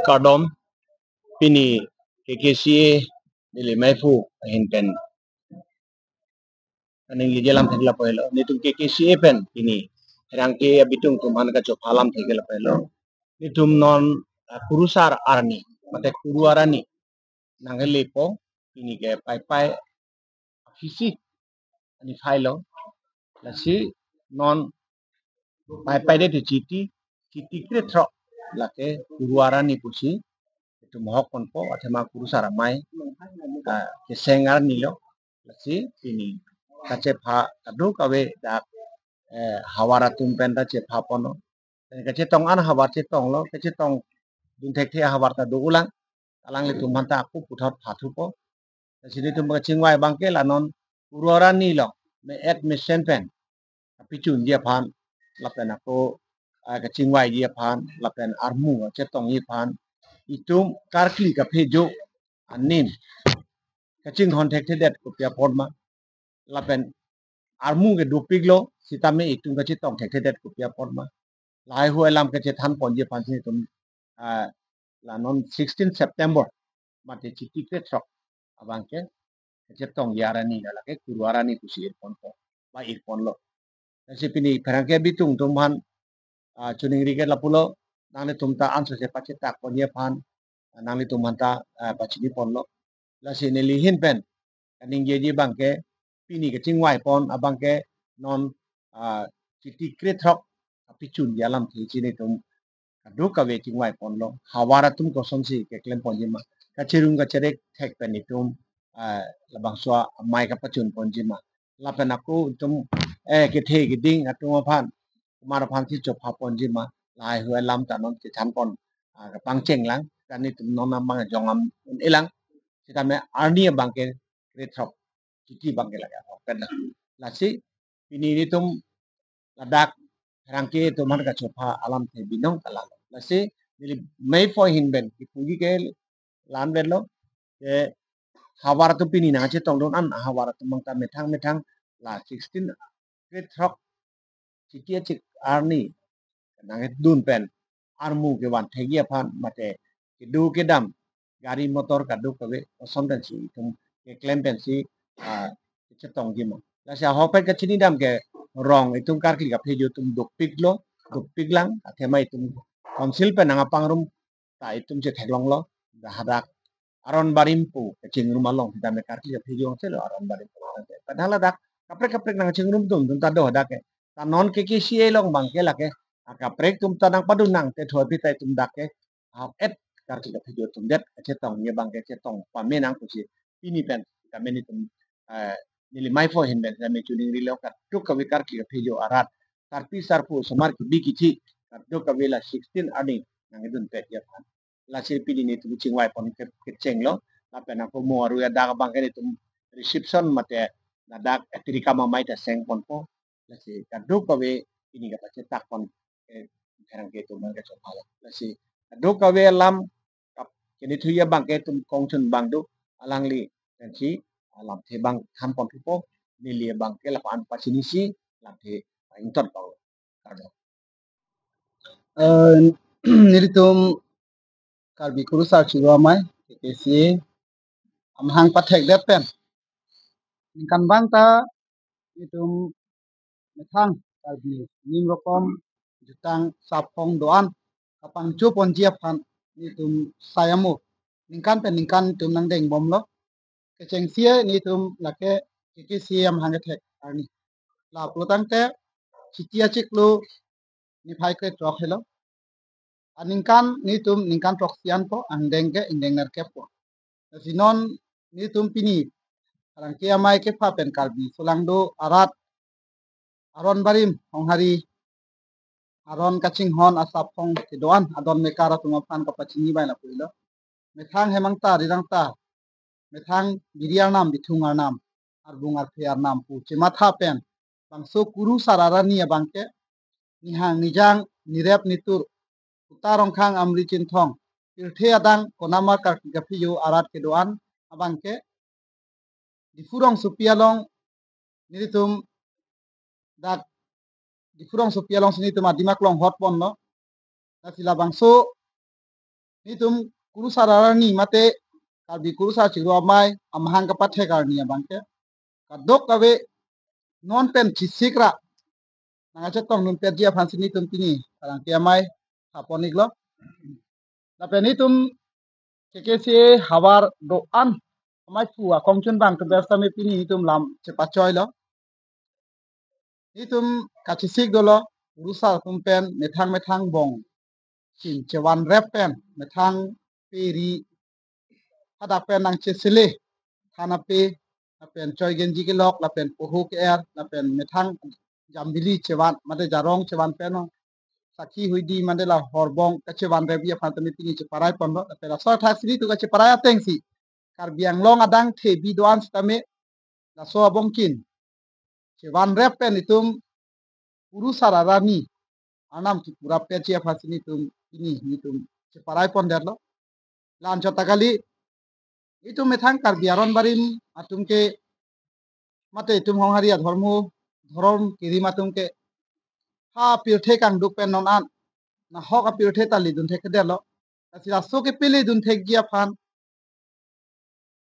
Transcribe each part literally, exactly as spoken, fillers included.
Kardom, pini K K C A neli maiphu ahin pen kaningje alamthe ke lapu helo. Netum K K C A pen pini pherangke abitung atum aphan kachopha alamthe ke lapu helo. Netum non, ah, kurusar arni, mate kuru arni nangle po, pini ke Paipai aphisi arni phai lo. Lasi non Paipai det chiti, chiti krethrok lake kuru arni pusi itum hok ponpo, athema kurusar amei, ah, keseng arni lo. Lasi pini kachepha kadokave dak, eh, havar atum pen ta chepha ponlo. Kachetong an havar chetonglo, kachetongdun thekthe ahavar ta do-olang. Alanglitum aphanta ako puthot phathupo. Lasi netum kachingvai abangke la non kuru arni lo, me-et mesen pen kapachunji aphan, lapen ako, ah, kachingvaiji aphan, lapen armu chetongji aphan, itum karkli kaphejo anim kachinghon thekthedet kopi apot ma, lapen armu ke dopiklo sitame itum kachetong thekthedet kopi apot ma, lahai hui alam kachethan ponji aphansi itum, ah, la non sixteen September mate chiti krethrok abangke kachetongji arni, lake kuru arni pusi ir ponpo, ba ir ponlo. Lasi pini pherangke abitung atum aphan, ah, choningri ke lapulo, nanglitum ta ansose pachetak ponji aphan, ah, nanglitum aphanta, ah, pachini ponlo. Lasi neli ahin pen kaningjeji abangke pini kachingvai pon abangke non, ah, chiti krethrok kapachunji alamthe si netum kadokave chingvai ponlo. Havar atum kosonsi keklem ponji ma, kachirum kacharek thek pen itum, ah, labangso amei kapachun ponji ma, lapen ako itum, eh, kethe keding atum aphan, komat aphansi chopha ponji ma, lahai hui alam ta non chethan pon, ah, kapangcheng lang, ta netum non amang jong am un-elang, sitame arni abangke krethrok, chiti abangke lake ahok pen. Lasi pini netum ladak pherangke atum aphan kachopha alamthe binong ta lalo. Lasi neli maiphu ahin pen kipuji ke la-an pen lo, ke havar atum pini nangchetongdun an havar atum abang ta methang methang la sixteen krethrok chiti achik arni nangdun pen armu kevan thekji aphan mate kedo kedam gari motor kadokave koson pensi itum keklem pensi, ah, chetongji ma. Lasi ahok pen kachinidam ke rong itum karkli kaphejo atum dopiklo, dopik lang, athema itum council pen nangpangrum ta itum chetheklonglo, hadak aron barim pu kachingrum along sitame karkli kaphejo angse lo aron barim pu. Padahal ladak kaprek kaprek nangchingrum atum atum ta do hadak ke. Ta non K K C A along abangke lake akaprek atum ta nangpadun nang te thoi pi ta itum dak ke ahok-et karkli kaphejo atum det kachetongji abangke chetong pame nang pusi pini pen kami netum, eh, neli maiphu ahin pen kami choningrilo kadokave karkli kaphejo arat, sarpi sarpo, osomar kebi kethe kadokave la sixteen arni nangdunpetji aphan. Lasi pini netum chingvai pon ke, kechenglo, lapen ako mo arui adak abangke netum reception mate ladak atirikam amei ta seng ponpo. Lasi kadokave pini kapachetak pon, eh, pherangke atum aphan kachopha lo. Lasi kadokave alam kap, kenithuji abangke itum kongchun abang do, alangli pensi alamthe abang than ponthupo, neli abangke lapu-an pachinisi lamthe ington pon. Kardom. Eh, nelitum Karbi Kurusar Chiro Amei, K K C A, amahang pathekdet pen ningkan abang ta netum methang Karbi nim rokom jutang saphong do-an kapangcho ponji aphan netum sai amo ningkan pen ningkan netum nangdeng bomlo. Kechengsi netum lake K K C A amahang kethek arni. Lapulo tangte chiti achiklo niphai krethrok helo. Aningkan netum ningkan throksi anpo, angdeng ke ingdeng nerkep po. Lasi non netum pini pherangke amei kepha pen Karbi solangdo arat aron barim, honghari, aron kachinghon asaphong kedo-an adon mekar atum aphan kapachini bai lapu helo. Methang hemang ta rirang ta, methang biri arnam, bithung arnam, arbung arphe arnam pu chematha pen bangso kurusar arni abangke nihang nijang, nirep nitur, uta rongkhang amri chinthong, pirthe adang konamar karkli kaphejo arat kedo-an abangke Diphu rongsopi along nelitum dak Diphu rongsopi alongsi netum adim aklong hot ponlo. Lasi labangso nelitum kurusar arni mate Karbi Kurusar Chiklo Amei amahang kapathek arni abangke kadokave non pen chesik ra nangkachetongdun petji aphansi nelitum pini Pherangke Amei thapon-iklo. Lapen nelitum K K C A havar do-an amei phu akongchunbang atum pen sitame pini nelitum lam chepachoilo. Nelitum kachesik dolo, kurusar atum pen methang methang bong chin chevanrep pen methang pe ri hadak pen nangchesele, thana pe, lapen choi genji kelok, lapen poho ke-er, lapen methang jambili chevan mate jarong chevan pen sakhi huidi mate la horbong kachevanrepji aphan tame pini cheparai ponlo. Lapen laso athak si nelitum kacheparai atengsi Karbi Anglong adang thebi do-an sitame laso abong chin chevanrep pen itum kurusar arni arnam kipura petji aphansi nelitum pini nelitum cheparai pondetlo. La-anchot ta kali, itum methang Karbi aron barim atum ke mate itum Honghari adhormo dhorom kirim atum ke ha apirthe kangduk pen non an nahok apirthe ta ledun thekthedetlo. Lasi laso ke peledun thekji aphan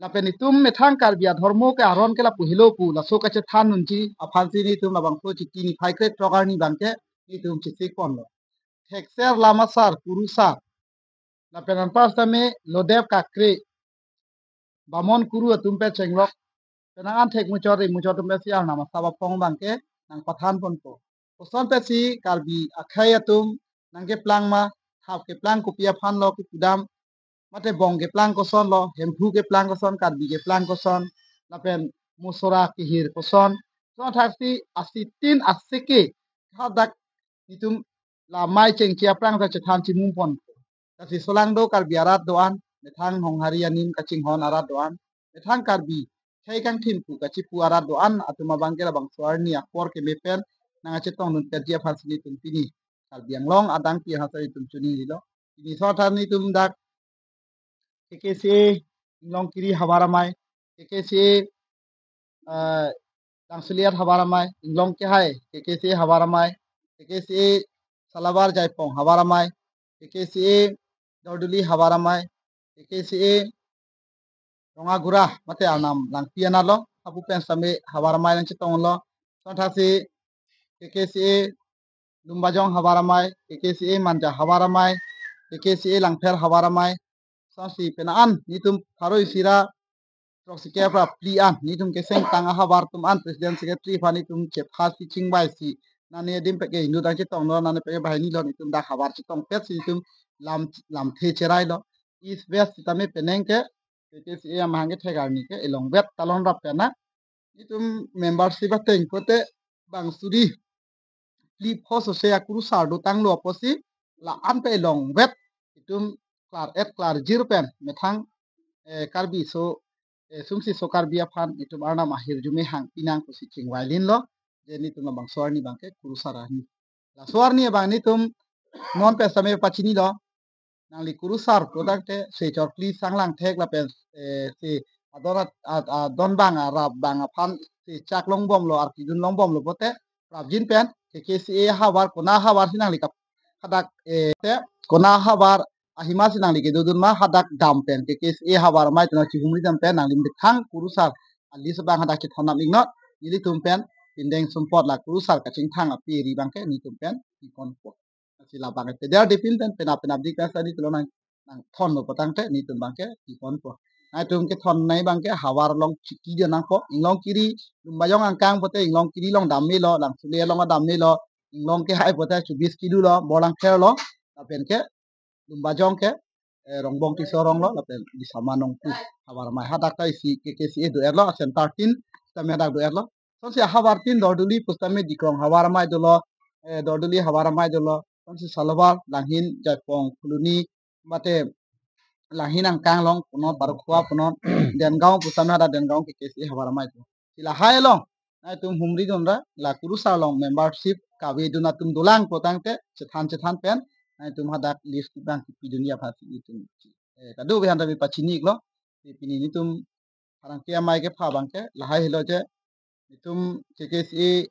lapen itum methang Karbi adhormo ke aron ke lapu helo pu laso kachethan unji aphansi nelitum labangso Chiti niphai krethrok arni abangke nelitum chesik ponlo. Thekser lam asar kurusar lapen anpar sitame lodep kakre bamon kuru atum pen chenglok, penang an thek muchot ri muchot atum pensi arnam asap aphong abangke nangpathan ponpo. Koson pensi Karbi akhei atum nangkeplang ma, thap keplang kopi aphan lo kepudam, mate bong keplang koson lo, Hemphu keplang koson, Karbi keplang koson, lapen Mosora kehir koson. Laso athak si asitin aseke hadak itum la amei chengche aphrang ta chethan chimum pon. Lasi solangdo Karbi arat do-an, methang Honghari anim kachinghon arat do-an, methang Karbi khei kangthim pu kachipu arat do-an atum abangke labangso arni apor keme pen nangkachetongdun petji aphansi nelitum pini Karbi Anglong adang pi hasa itum choningri lo. Pini laso athak nelitum dak K K C A Inglongkiri havar amei, K K C A, eh, Langsuliat havar amei, Inglong Kehai K K C A havar amei, K K C A Salabar Jaipong havar amei, K K C A Dorduli havar amei, K K C A Rongagura mate arnam Langpi anat lo, hapu pen sitame havar amei nangchetonglo. Laso athak si K K C A Lumbajong havar amei, K K C A Manja havar amei, K K C A Langpher havar amei. Laso si penang an nelitum pharo isi ra throksi kep ra phli an nelitum keseng tang ahavar atum an president secretary aphan nelitum chepha si chingvai si nane adim peke inut nangchetonglo, nane peke banghini lo, nelitum dak havar chetong petsi nelitum lam lamthe cherailo. East West sitame penang ke K K C A amahang kethek arni ke elong vet talon rap pen na nelitum membership ateng pote bang suri phli pho sose akurusar dotanglo apotsi la-an pen elong vet itum klar et klar jir pen methang, eh, Karbi so, eh, sumsi so Karbi aphan itum arnam ahirjume hangpi nang pusi chingvai linlo. Je nelitum labangso arni abangke kurusar arni. Laso arni abang nelitum non pen sitame pachinilo. Nangli kurusar putangte se chorkli sanglang thek lapen, eh, se adon at-, ad-, adon bang arap bang aphan se chak longbomlo, arki dun longbomlo pote prapjin pen K K C A havar kona havar si nangli kap hadak, eh, te kona havar ahima si nangli kedodun ma hadak dam pen K K C A havar amei tuna chihumri dam pen nangli methang kurusar a-list abang hadak chethon nam iknot, nelitum pen pindeng sumpot la kurusar kachingthang api ri abangke nelitum pen piponpo. Lasi labang ete der depin pen penap penap dik pen sadi tulo nang nangthonlo putangte nelitum abangke piponpo. Nangtum kethon nai abangke havar along chiki dia nangpo, Inglongkiri Lumbajong angkang pote Inglongkiri along dam melo, Langsuliat along dam melo, Inglong Kehai pote chubis kilo lo, Borlangpher lo, lapen ke Lumbajong ke, eh, Rongbong Tisso arong lo, lapen Disama Nongpu havar amei hadak ta isi K K C A do-etlo, asen thirteen sitame hadak do-etlo. Lasonsi ahavar tin Dorduli pusitame Dikrong havar amei dolo, eh, Dorduli havar amei dolo. Lasonsi Salabar, Langhin, Jaipong, Phuloni, mate Langhin angkang along punon, Barukhua punon, Dengaon pusitame hadak Dengaon K K C A havar amei dolo. Si lahai along nangtum humri dunra, la kurusar along membership kavedun atum dolang putangte chethan chethan pen nangtum hadak list abang kipidunji aphansi nelitum, eh, kadokave aphan ta pachini iklo. Te pini nelitum Pherangke Amei kepha abangke lahai helo je nelitum K K C A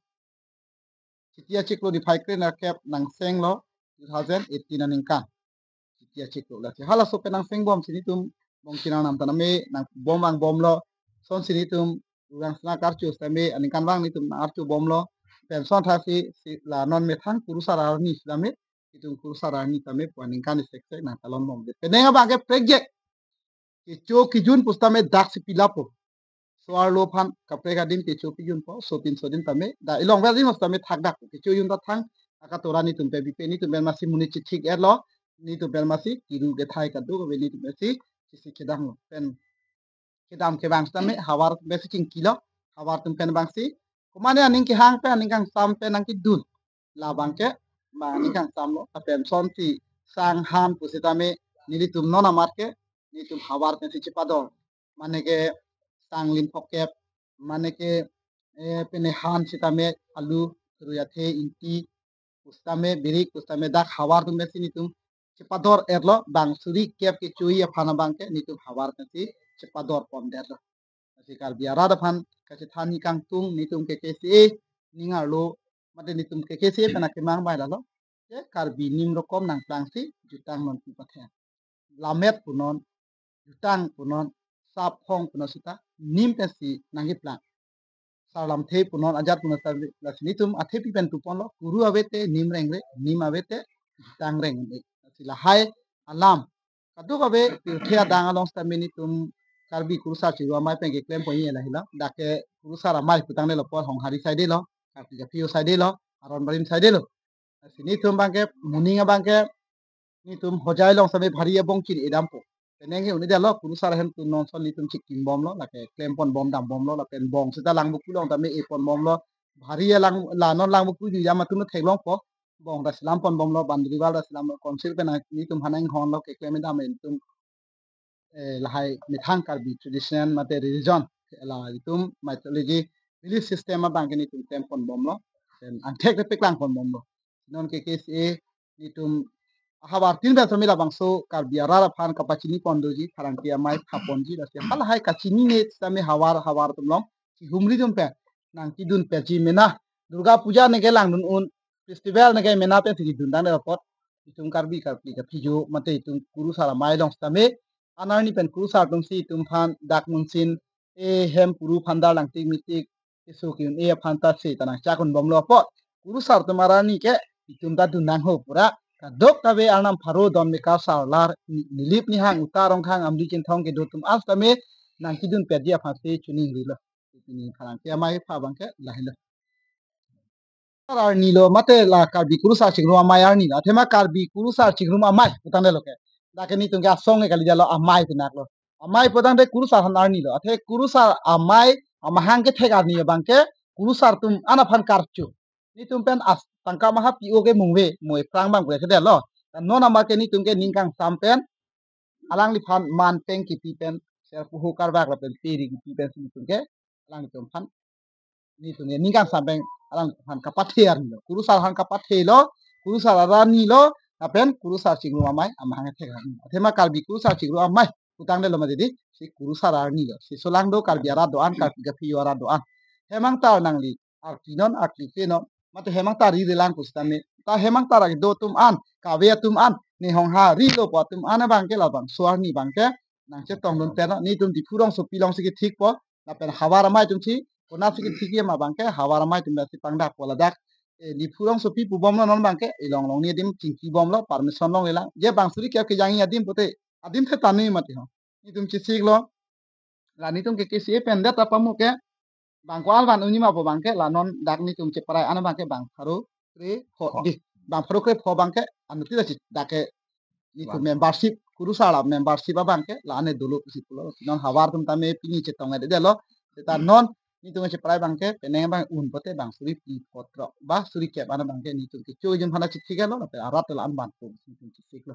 Chiti achiklo niphai krenerkep nangsenglo. two thousand eighteen aningkan. Chiti achiklo lasi halaso pen nang sengbom si nelitum Bongchini arnam ta name nang bom angbomlo. Sonsi nelitum Rurang Sena karcho sitame aningkanvang nelitum nang archo bomlo. Penson thasi si la non methang kurusar arni sitame, itum kurusar arni tame pu aningkan iseksek nang talon bomde. Penang abangke project kecho kejun pusitame daksi pilapo. So-arlo aphan kaprek adim kecho pejunpo, sopinso adim tame, dak ilongver adim sitame thakdakpo. Kecho jun ta thang, akatora nelitum pen bipe, nelitum pen masi monit chithik-etlo, nelitum pen masi kiru kethai kadokave nelitum pensi chisi kedamlo. Pen kedam kevang sitame havar atum pensi chingkilo, havar atum pen abangsi komatne aning kehang pen, aning kangsam pen nangkedun. Labangke bang aning kangsamlo, lapen sonsi sang han pusitame nelitum non amat ke nelitum havar pensi chepador. Mane ke sang lim phokep, mane ke, eh, pene han sitame alu, rui athe, ingti, pusitame birik, pusitame dak havar atum pensi nelitum chepador-etlo, bang suri kep kecho-i aphan abangke nelitum havar pensi chepador pondetlo. Lasi Karbi arat aphan kachethan ni kangtung nelitum K K C A ning arlo, mate nelitum K K C A pen akemang bai lalo. Ke Karbi nim rokom nangplangsi jutang non pu pathen. Lammet punon, jutang punon, sap hong punon sita nim pensi nangkeplang. Sarlamthe punon, ajat punon sita, lasi nelitum athepi pen tuponlo, kuru avete nim rengre, nim avete jutang reng-un-e. Lasi lahai alam kadokave pirthe adang along sitame nelitum Karbi kurusar chingrum amei pen keklem ponji lahelo. Dak ke kurusar amei putangdelo apot Honghari side lo, Karbi Kaphi side lo, Aron Barim side lo. Lasi nelitum abangke moning abangke nelitum Hojai along sitame bhari abong chini-edampo. Penang ke un-edetlo, kurusar ahem atum non son nelitum chikim bomlo, lake klem pon bom dam bomlo, lapen bong sita Langvoku along tame e pon bomlo. Bhari alang la non Langvoku jujam atum theklongpo. Bong ta selam pon bomlo, boundary wall ta selam, council pen nelitum aphan inghonlo keklem dam nelitum, eh, lahai methang Karbi tradition mate religion, la itum mythology, belief system abangke nelitum klem pon bomlo. Then angthek te peklang pon bomlo. Non K K C A nelitum ahavar tin pen sitame labangso Karbi arat aphan kapachini pon doji, pherangke amei pha ponji, lasi halahai kachinine sitame havar havar atum along chihumri dun pen nangkedun peji mena. Durga Puja neke langdun-un, festival neke mena pensi kedun tangdet apot, itum Karbi Karbi kaphijo mate itum kurusar amei along sitame, an arni pen kurusar atumsi itum aphan dak munsin, eh, hem kuru phandar langtik mitik keso ke-un-e aphan ta se ta nangchak-un bomlo apot, kurusar atum arni ke itum ta dun nangho pura. Kadokave arnam pharo don mekar sarlar, ni-, Nilip Nihang, Uta Rongkhang, Amri Chinthong kedo atum an sitame nangkedun peji aphansi choningrilo. Pini pherangke amei pha abangke lahelo. Arni lo mate la Karbi kurusar chingrum amei arni lo. Athema Karbi kurusar chingrum amei putangdelo ke, dak ke nelitum ke asong ke kalidetlo, amei pinaklo. Amei putangde kurusar aphan arni lo. Athe kurusar amei amahang kethek arni abangke kurusar atum an aphan karcho. Nelitum pen as tangka maha pi-o ke mungve, mo ephrang abang pu kedetlo. Tan non amar ke nelitum ke ning kangsam pen alangliphan man peng kipi pen, serpo ho karbak lapen peri kipi pensi nelitum ke alanglitum aphan, nelitum ke ning kangsam pen alangliphan kapathe arni lo. Kurusar aphan kapathelo, kurusar arni lo, lapen kurusar chingrum amei amahang kethek arni. Athema Karbi kurusar chingrum amei putangdelo mati di, si kurusar arni lo. Si solangdo Karbi arat do-an, Karbi kaphijo arat do-an. Hem angtar nangli arkli non, arkli ke non, mate hem angtar ri relang pusitame, ta hem angtar kedo atum an, kave atum an, ne Honghari lo pu atum an abangke labangso arni abangke nangchetongdun pen lo. Nelitum Diphu rongsopi alongsi kethikpo, lapen havar amei atumsi konatsi kethik-i ma abangke havar amei atum si pangdakpo, ladak, eh, Diphu rongsopi pu bomlo non abangke, ilong longni adim chingki bomlo, permission longlelang. Je bang suri kep kejang-i adim pute, adim the tani mati ho. Nelitum chesiklo. La nelitum K K C A pen det ta pamo ke, bang ko-an van unji ma pu abangke, la non dak nelitum cheprai an abangke bang pharo kre pho di. Bang pharo kre pho abangke, anuttin ta chi dak ke nelitum membership, kurusar la membership abangke la ane dolo pusi pulo. Non havar atum tame pini chetong-edetlo. Seta non nelitum cheprai abangke penang abang un pute bang suri phli phli throk ba suri kep an abangke nelitum kecho kejun aphan ta chithik-etlo, lapen arat ta la-an vanpo pusi nelitum chesiklo.